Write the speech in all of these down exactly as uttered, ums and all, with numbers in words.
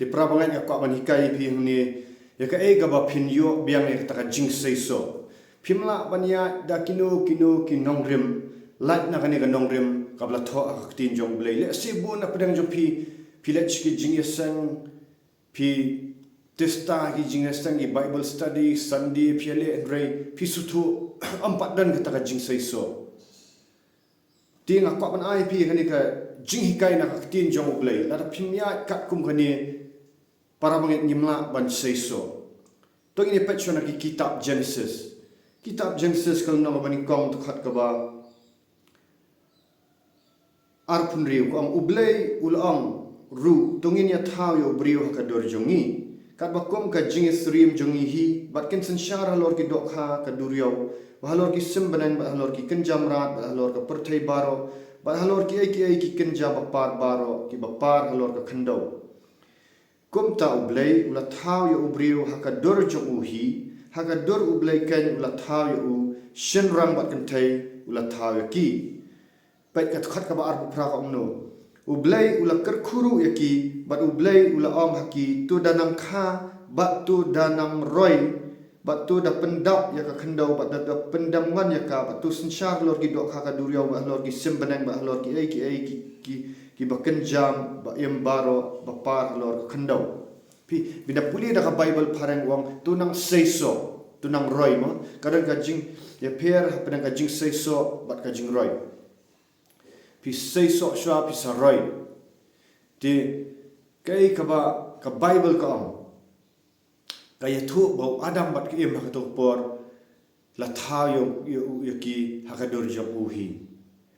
Te para bangeit, nga kwah ban hikai ïa phi hangne ïa kaei kaba phin ïoh biang ïa kata ka jingseisoh. Phim lah ban ïaid da kino kino ki nongrim, lait na kane ka nongrim kaba la thoh ha ka ktien jong U Blei. Lehse bun na pdeng jong phi, phi leit sha ki jingïaseng, phi tista ki jingïaseng, ki Bible study Sunday, phi ïaleh, hynrei phi sngewthuh ym pat don kata ka jingseisoh. Te nga kwah ban ai phi kane ka jinghikai na ka ktien jong U Blei. Lada phim ïaid katkum kane, para bangeit, ngim lah ban seisoh. To ngin ïa peit shuwa na ki kitab Genesis. Kitab Genesis ka lynnong kaba nyngkong, dkhot kaba arphew hynriew, ka ong: U Blei u la ong ruh, to ngin ïa thaw ïa u briew ha ka dur jong ngi, katba kum ka jingsyriem jong ngi hi, bad kin synshar halor ki dohkha ka duriaw, bad halor ki sim bneng, bad halor ki kynja mrad, bad halor ka pyrthei baroh, bad halor kiei kiei ki kynja bapar baroh kiba par halor ka khyndew. Kumta U Blei u la thaw ïa u briew ha ka dur jong u hi, ha ka dur U Blei keiñ u la thaw ïa u, shynrang bad kynthei u la thaw ïa ki. Peit ka dkhot kaba arphew phra, ka ong kumno: U Blei u la kyrkhu ruh ïa ki, bad U Blei u la ong ha ki, to da nang kha, bad to da nang roi, bad to da pyndap ïa ka khyndew, bad da, da pyndem ngon ïa ka, bad to synshar halor ki dohkha ka duriaw, bad halor ki sim bneng, bad halor kiei kiei ki, ki, kiba kynja ba im baroh ba par halor ka khyndew. Phi, phin da pule da ka Bible phareng, u ong to nang seisoh, to nang roi, mo. Ka don ka jingïapher hapdeng ka jingseisoh bad ka jingroi. Phi seisoh shuwa, phi sa roi. Te kaei kaba ka Bible ka ong? Ka ïathuh ba u Adam bad ka Im ha kato ka por la thaw ïa u, ïa u, ïa ki ha ka dur jong u hi.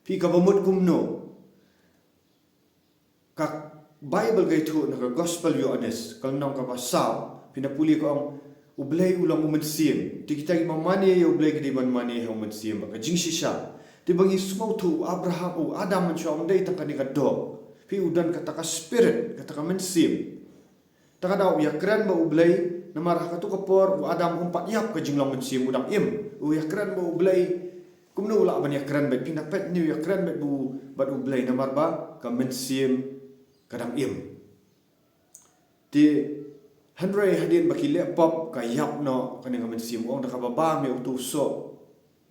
Phi, kaba mut kumno? Ka Bible ka ïathuh na ka Gospel Ïoannis, ka lynnong kaba saw, phin da pule, ka ong: U Blei u long u Mynsiem. Te kita kiba mane ïa U Blei ki dei ban mane ha u Mynsiem bad ka jingshisha. Te ba ngi sngewthuh, u Abraham, u Adam mynshuwa um dei tang kane ka doh. Phi, u don kata ka spirit, kata ka mynsiem. Te ka daw u ïakren bad U Blei, namar ha kato ka por u Adam um pat ïap ka jinglong mynsiem, u dang im. U ïakren bad U Blei. Kumno u lah ban ïakren bad, phin da peit ne u ïakren bad U, bad U Blei, namar ba ka mynsiem ka dang im. Te hynrei hadien ba ki leh pop, ka ïap noh kane ka mynsiem. U ong da kaba bam ïa uto u soh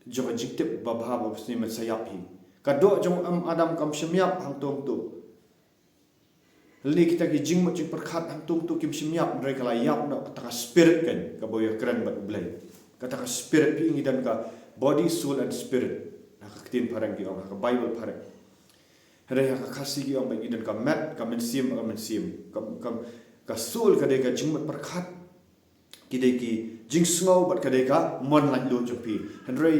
jong ka jingtip babha ba u Mynsiem sa ïap hi. Ka doh jong u Adam kam shym ïap hangto hangto. Lane kita ki jingmut jingpyrkhat hangto hangto kim shym ïap, hynrei ka la ïap noh kata ka spirit keiñ kaba u ïakren bad U Blei. Kata ka spirit, phi, ngi don ka body, soul and spirit. Ha ka ktien phareng ki ong, ha ka Bible phareng. Hynrei ha ka Khasi ki ong ba ngi don ka met, ka mynsiem, ka mynsiem. Ka, ka, ka soul ka dei ka jingmut pyrkhat, ki dei ki jingsngew bad ka dei ka mon laitluid jong phi. Hynrei,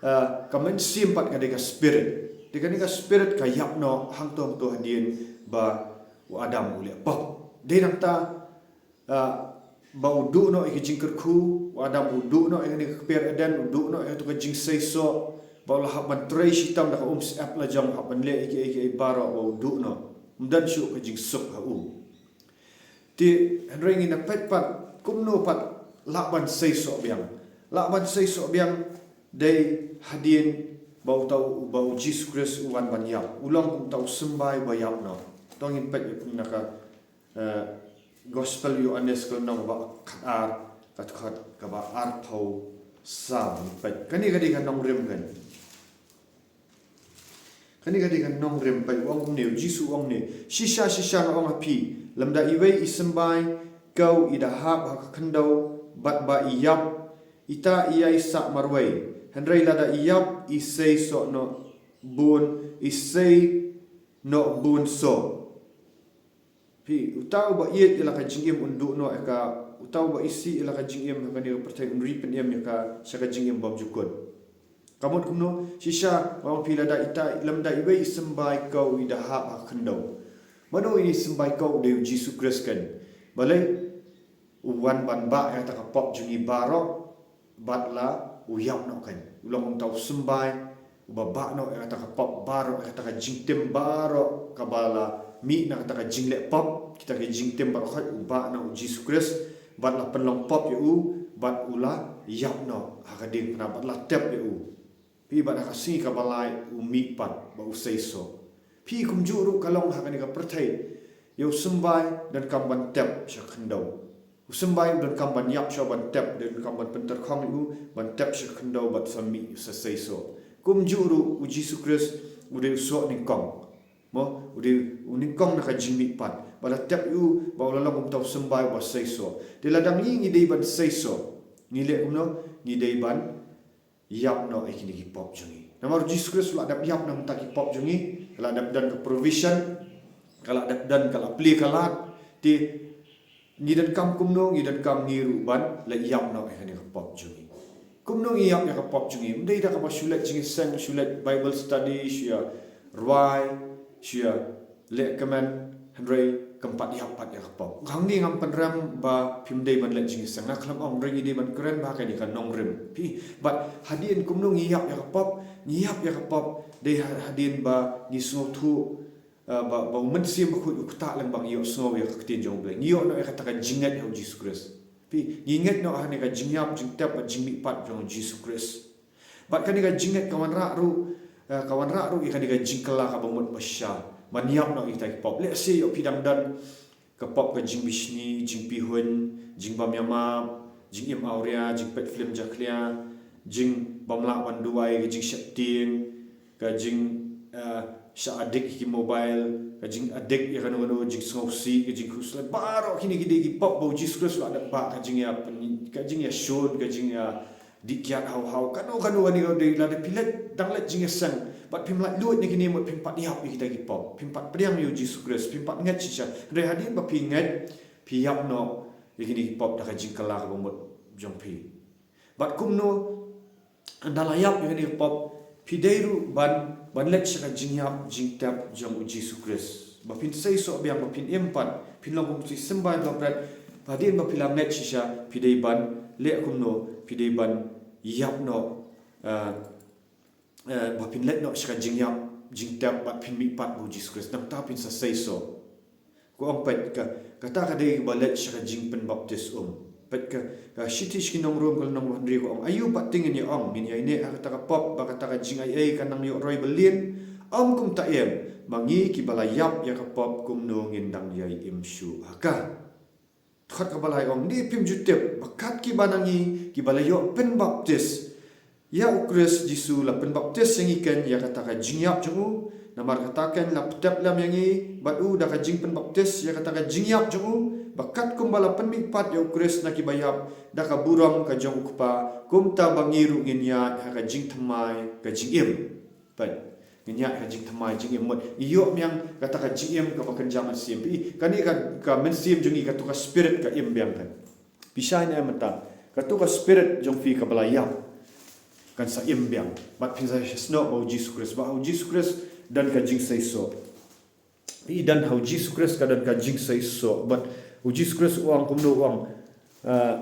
ah, ka mynsiem pat ka dei ka spirit. Te kane ka spirit ka ïap noh hangto hangto hadien ba u Adam u leh pop. Dei nangta, ah, ba u duh noh ïa ka jingkyrkhu, u Adam u duh noh ïa kane ka kper Eden, u duh noh ïa kato ka jingseisoh, ba u la hap ban trei shitom da ka umsyep la jong, hap ban leh ïa kiei kiei baroh, ba u duh noh. Ym don shuh ka jingsuk ha u. Te hynrei ngin ïa peit pat kumno pat lah ban seisoh biang. Lah ban seisoh biang dei hadien ba uta u, ba u Jisu Khrist u wan ban ïap. U long kum uta u symbai ba ïap noh. To ngin peit ïa phi na ka, eh, Gospel Ïoannis ka lynnong ba khatar, ka dkhot kaba arphew saw. Ngin peit. Kane ka dei ka nongrim keiñ. Kane ka dei ka nongrim, peit, u ong kumne, u Jisu u ong kumne: Shisha shisha nga ong ha phi, lymda iwei i symbai kew i da hap ha ka khyndew, bad ba i ïap, ita i ïai sah marwei. Hynrei lada i ïap, i seisoh noh bun, i sei noh bun soh. Phi, uta uba ïeit ïa la ka jingim un duh noh ïa ka, uta uba isih ïa la ka jingim ha kane ka pyrthei un ri pynim ïa ka sha ka jingim bymjukut. Ka mut kumno? Shisha nga ong ha phi, lada ita, lymda iwei i symbai kew i da hap ha ka khyndew. Mano i symbai kew? Dei u Jisu Khrist keiñ. Balei? U wan ban bah ïa kata ka pop jong ngi baroh, bad la u ïap noh keiñ. U long kum uta u symbai uba bah noh ïa kata ka pop baroh, ïa kata ka jingtim baroh kaba la mih na kata ka jingleh pop, kita ki jingtim baroh, hooid, u bah noh u Jisu Khrist, bad la pynlong pop ïa u, bad u la ïap noh ha ka diengphna, bad la tep ïa u. Phi, bad ha ka sngi kaba lai u mih pat ba u seisoh. Phi, kumjuh ruh ka long ha kane ka pyrthei. Ïa u symbai donkam ban tep sha khyndew. U symbai u donkam ban ïap sha ban tep, donkam ban pynter khong ïa u, ban tep sha khyndew bad sa mih sa seisoh. Kumjuh ruh u Jisu Khrist u dei u soh nyngkong. Mo, u dei u nyngkong na ka jingmihpat. Ba la tep ïa u, ba u la long kumta u symbai uba seisoh. Te lada ngi ngi dei ban seisoh, ngi leh kumno, ngi dei ban ïap noh ïa kine ki pop jong ngi. Namar u Jisu Khrist u la dep ïap na ka bynta ki pop jong ngi, ka la dep don ka provision, ka la dep don, ka la plie ka lad. Te ngi donkam kumno, ngi donkam ngi ruh ban leit ïap noh ïa kane ka pop jong ngi. Kumno ngi ïap ïa ka pop jong ngi? Ym dei da kaba shu leit jingïaseng, shu leit Bible study, shu ïa rwai, shu ïa leh kmen, hynrei kam pat ïap pat ïa ka pop. Hangne ngam pynrem ba phim dei ban leit jingïaseng, nga khlem ong, hynrei ngi dei ban kren ba kane ka nongrim. Phi, bad hadien kumno ngi ïap ïa ka pop, ngi ïap ïa ka pop dei ha-, hadien ba ngi sngewthuh, uh, ba, ba u Mynsiem Bakhuid u ktah lem ba ngi ïohsngew ïa ka ktien jong U Blei. Ngi ïoh noh ïa kata ka jingngeit ha u Jisu Khrist. Phi, ngi ngeit noh ha kane ka jingïap, jingtep bad jingmihpat jong u Jisu Khrist. Bad kane ka jingngeit ka wanrah ruh, eh, ka wanrah ruh ïa kane ka jingkylla kaba mut ba shai ban ïap noh ïa kita ki pop. Lehse ïoh phi dang don ka pop ka jingbishni, jingpihuiñ, jingbym ïamap, jingim awria, jingpeit film jakhlia, jingbym lah ban duwai, ka jingsheptieng, ka jing, eh, shah addict ïa ki mobile, ka jing addict ïa kano kano, jingsngewsih, ka jingkhuslai. Baroh kine ki dei ki pop ba u Jisu Khrist u la dep bah, ka jingïa pyn-, ka jingïashun, ka jingïa dih kiad haw haw, kano kano kane ka dei. Lada phi leit, dang leit jingïaseng bad phim laitluid na kine, mut phim pat ïap ïa kita ki pop, phim pat pdiang ïa u Jisu Khrist, phim pat ngeit shisha. Hynrei hadien ba phi ngeit, phi ïap noh ïa kine ki pop da ka jingkylla kaba mut jong phi. Bad kumno, ynda la ïap ïa kane ka pop, phi dei ruh ban, ban leit sha ka jingïap jingtep jong u Jisu Khrist, ba phin seisoh biang, ba phin im pat, phin long kum ki symbai ba la pret. Hadien ba phi la ngeit shisha, phi dei ban leh kumno? Phi dei ban ïap noh, eh, eh, ba phin leit noh sha ka jingïap jingtep bad phin mihpat bad u Jisu Khrist, nangta phin sa seisoh. Ko ong, peit ka, kata ka dei ba leit sha ka jingpynbaptis um. Peit ka, ka shithi sha ki nong Rom ka lynnong ba hynriew ka ong, aïu pat te ngin ïa ong? Ngin ïaineh ha kata ka pop ba kata ka jingaiei kan nang ïoh roi byllieng? Ym kumta em, ma ngi kiba la ïap ïa ka pop kumno ngin dang ïai im shuh ha ka? Dkhot kaba lai ong, ne phim ju tip ba katkiba na ngi kiba la ïoh pynbaptis ïa u Khrist Jisu la pynbaptis ïa ngi keiñ ïa kata ka jingïap jong u? Namar kata keiñ la pyntep lem ïa ngi bad u da ka jingpynbaptis ïa kata ka jingïap jong u, ba katkum ba la pynmihpat ïa u Khrist na kiba ïap da ka burom ka jong u Kpa, kumta ba ngi ruh ngin ïaid ha ka jingthymmai ka jingim. Peit, ngin ïaid ha ka jingthymmai jingim, mut ngi ïoh biang kata ka jingim kaba kynja mynsiem. Peit, kane ka, ka mynsiem jong ngi, kato ka spirit ka im biang kan. Phi shai ne em mynta? Kato ka spirit jong phi kaba la ïap kan sa im biang. Bad phin sa sngewthuh ba u Jisu Khrist, ba ha u Jisu Khrist don ka jingseisoh. Peit, don ha u Jisu Khrist ka don ka jingseisoh. Bad u Jisu Khrist u ong kumno, u ong, eh,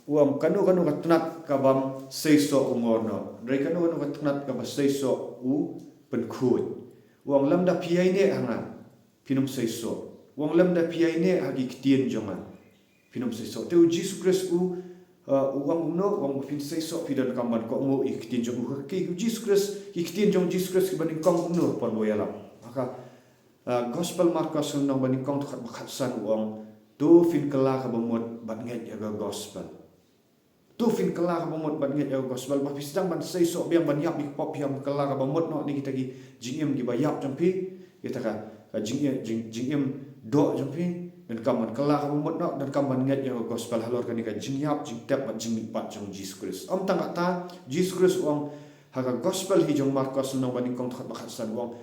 u ong, kano kano ka tnat ka bym seisoh u ngor noh, hynrei kano kano ka tnat kaba seisoh u pynkhuid. U ong, lymda phi ïaineh ha nga, phin ym seisoh. U ong, lymda phi ïaineh ha ki ktien jong nga, phin ym seisoh. Te u Jisu Khrist u, uh, u ong kumno? U ong ba phin seisoh, phi donkam ban kohnguh ïa ki ktien jong u. Ki, u Jisu Khrist, ki ktien jong u Jisu Khrist kiba nyngkong kumno, pynban ba u ïalap ha ka, uh, Gospel Markos lynnong ba nyngkong dkhot ba khatsan, u ong, to phin kylla kaba mut bad ngeit ïa ka gospel. To phin kylla kaba mut bad ngeit ïa ka gospel, ba phi sdang ban seisoh biang, ban ïap ïa ki pop, phi ïam kylla kaba mut noh na kita ki jingim kiba ïap jong phi, kita ka, ka jingim, jing, jingim doh jong phi. Donkam ban kylla kaba mut noh, donkam ban ngeit ïa ka gospel halor kane ka jingïap jingtep bad jingmihpat jong u Jisu Khrist. Ym tang kata, u Jisu Khrist u ong ha ka gospel hi jong u Markos lynnong ba nyngkong dkhot ba khatsan, u ong,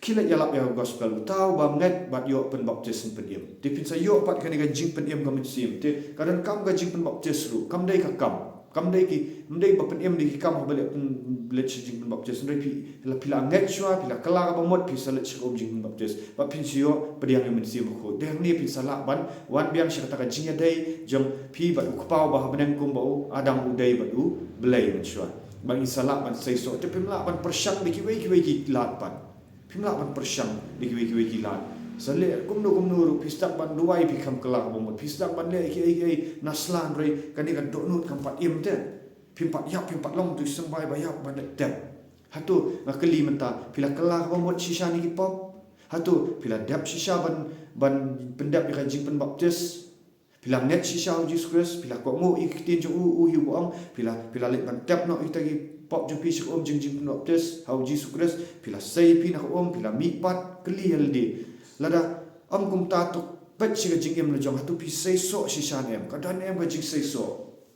khie leit ïalap ïa ka gospel, uta uba ngeit bad ïoh pynbaptis un pynim. Te phin sa ïoh pat kane ka jingpynim ka mynsiem. Te ka donkam ka jingpynbaptis ruh, kam dei ka kam. Kam dei ki, ym dei ba pynim da ki kam haba leit pyn-, leit sha jingpynbaptis. Hynrei phi la, phi la ngeit shuwa, phi la kylla kaba mut, phi sa leit sha ka um jingpynbaptis. Bad phin sa ïoh pdiang ïa u Mynsiem Bakhuid. Te hangne phin sa lah ban wan biang sha kata ka jingïadei jong phi bad u Kpa uba ha bneng, kumba u Adam u dei bad U Blei mynshuwa. Bad ngin sa lah ban seisoh. Te phim lah ban pyrshang da kiwei kiwei ki lad pat. Phim lah ban pyrshang da kiwei kiwei ki lad. Sa leh kumno kumno ruh, phi sdang ban duwai, phi khlem kylla kaba mut, phi sdang ban leh kiei kiei na sla, hynrei kane ka dohnud kam pat im te. Phim pat ïap, phim pat long utu u symbai ba ïap ban leit tep. Hato, nga kylli mynta, phi la kylla kaba mut shisha na ki pop? Hato phi la dep shisha ban, ban pyndep ïa ka jingpynbaptis? Phi la ngeit shisha ha u Jisu Khrist? Phi la kohnguh ïa ki ktien jong u, u hi uba ong? Phi la, phi la leit ban tep noh ïa kita ki pop jong phi sha ka um jong ka jingpynbaptis ha u Jisu Khrist? Phi la sei ïa phi na ka um? Phi la mihpat? Kylli ïa lade. Lada ym kumta, to peit sha ka jingim la jong, hato phi seisoh shisha ne em? Ka don ne em ka jingseisoh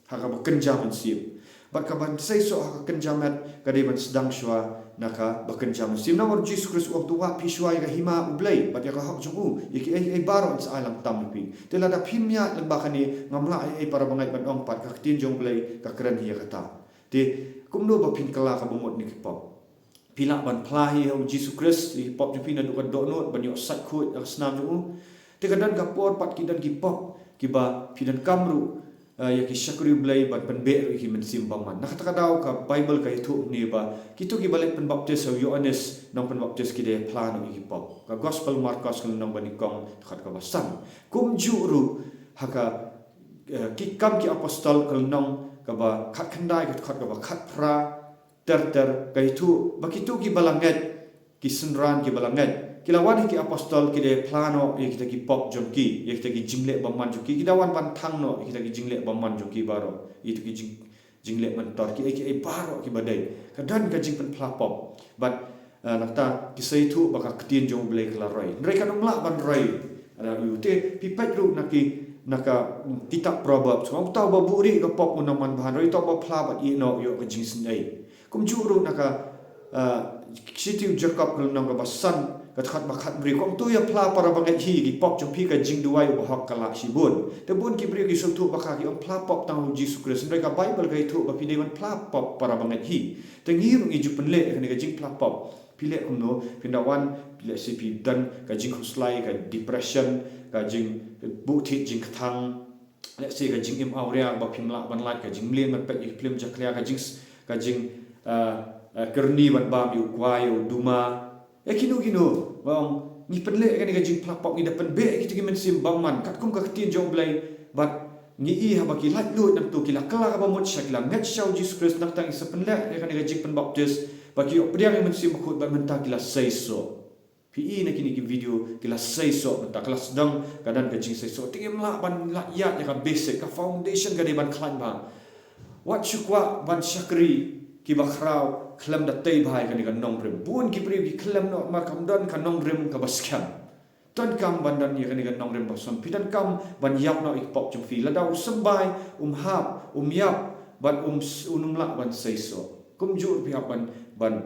ha kaba kynja mynsiem? Bad kaban seisoh ha ka kynja met ka dei ban sdang shuwa na kaba kynja mynsiem. Namar u Jisu Khrist u ong, to wad phi shuwa ïa ka hima u Blei bad ïa ka hok jong u, ïa kiei kiei baroh yn sa ai lang tam ïa phi. Te lada phim ïaid lyngba kane, ngam lah ei ei para bangeit ban ong pat, ka ktien jong u Blei ka kren hi ïa kata. Te kumno ba phin kylla kaba mut na ki pop? Phi lah ban phla hi ha u Jisu Khrist ïa ki pop jong phi naduh ka dohnud, ban ïoh sait khuid ha ka snam jong u. Te ka don ka por pat, ki don ki pop kiba phi donkam ruh, eh, ïa ki shakri u Blei ban pynbeh ruh ïa ki mynsiem bymman. Na kata ka daw ka Baibl ka ïathuh hangne ba kito kiba leit pynbaptis ha u Ïoannis Nongpynbaptis ki dei phla noh ïa ki pop. Ka Gospel Markos ka lynnong ba nyngkong, dkhot kaba san. Kumjuh ruh ha ka, eh, Ki Kam ki Apostol ka lynnong kaba khatkhyndai, ka dkhot kaba khatphra ter ter, ka ïathuh ba kito kiba la ngeit, ki synran kiba la ngeit, ki la wan ha ki apostol, ki dei phla noh ïa kita ki pop jong ki, ïa kita ki jingleh bymman jong ki. Ki da wan ban thang noh ïa kita ki jingleh bymman jong ki baroh, ïa kita ki jing, jingleh myntor, kiei kiei baroh kiba dei. Ka don ka jingpynphla pop. Bad, eh, nangta ki sa ïathuh ba ka ktien jong u Blei ka la roi. Hynrei kan ym lah ban roi. Ana u te phi peit ruh na ki, na ka, mm, kitab Proverbs. Ong, uta uba buhrieh ka pop un ym manbha, hynrei uta uba phla bad ïehnoh u ïoh ka jingsngewbha. Kumjuh ruh na ka, ah, shithi u Jakob ka lynnong kaba san, ka dkhot ba khatbriew. Ong, to ïa phla para bangeit hi, ki pop jong phi, ka jingduwai u bahok ka lah shibun. Te bun ki briew ki sngewthuh ba ka, ki ym phla pop tang ha u Jisu Khrist. Hynrei ka Baibl ka ïathuh ba phi dei ban phla pop para bangeit hi. Te ngi ruh ngi ju pynleh ïa kane ka jingphla pop. Phi leh kumno? Phin da wan, phi leh, lehse phi don ka jingkhuslai, ka depression, ka jingbuh thied jingkthang, lehse ka jingim awria ba phim lah ban lait, ka jingmlien ban peit ïa ki film jakhlia, ka jing, ka jing, ah, ah, kyrni ban bam ïa u kwai, ïa u duma, ïa kino kino. Ba ong, ngi pynleh ïa kane ka jingphla pop, ngi da pynbeh ïa kita ki mynsiem bymman katkum ka ktien jong u Blei. Bad ngi i haba ki laitluid nangto, ki la kylla kaba mut sha, ki la ngeit sha u Jisu Khrist, nangta ngi sa pynleh ïa kane ka jingpynbaptis, ba ki ïoh pdiang ïa u Mynsiem Bakhuid, bad mynta ki la seisoh. Phi i na kine ki video, ki la seisoh mynta, ka la sdang ka don ka jingseisoh. Te ngim lah ban lah ïaid ïa ka basic, ka foundation ka dei ban khlaiñ bha. Wat shu kwah ban shakri kiba khraw khlem da tei bha ïa kane ka nongrim. Bun ki briew ki khlem noh namar kam don ka nongrim kaba skhem. Donkam ban don ïa kane ka nongrim ba shon. Phi donkam ban ïap noh ïa ki pop jong phi. Lada u symbai, um hap, um ïap, bad um s-, um lah ban seisoh. Kumjuh phi hap ban, ban,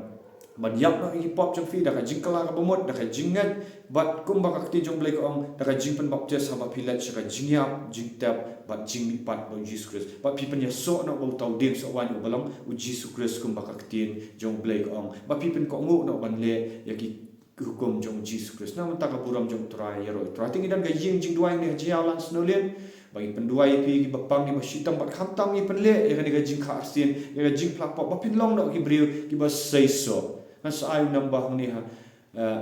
ban ïap noh ïa ki pop jong phi da ka jingkylla kaba mut, da ka jingngeit, bad kumba ka ktien jong u Blei ka ong, da ka jingpynbaptis haba phi leit sha ka jingïap, jingtep, bad jingmihpat bad u Jisu Khrist. Bad phi pynïasoh noh ba uta u dieng sohwaiñ uba long u Jisu Khrist kumba ka ktien jong u Blei ka ong. Bad phi pynkohnguh noh ban leh ïa ki hukum jong u Jisu Khrist. Na mynta ka burom jong u Trai ïaroh ïa u Trai. Te ngi don ka ïing jingduwai hangne ha Jingïalang Snow Lane. Ba ngi pynduwai ïa phi kiba pang kiba shitom bad khamtam ngi pynleh ïa kane ka jingkha arsien, ïa ka jingphla pop ba phin long noh ki briew kiba seisoh. Ngan sa ai u number hangne ha, eh,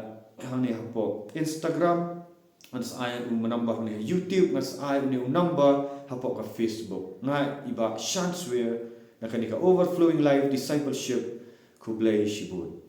hangne hapoh Instagram. Ngan sa ai u number hangne ha YouTube, ngan sa ai une u number hapoh ka Facebook. Nga i Bah Shanswear na kane ka Overflowing Life Discipleship. Khublei shibun.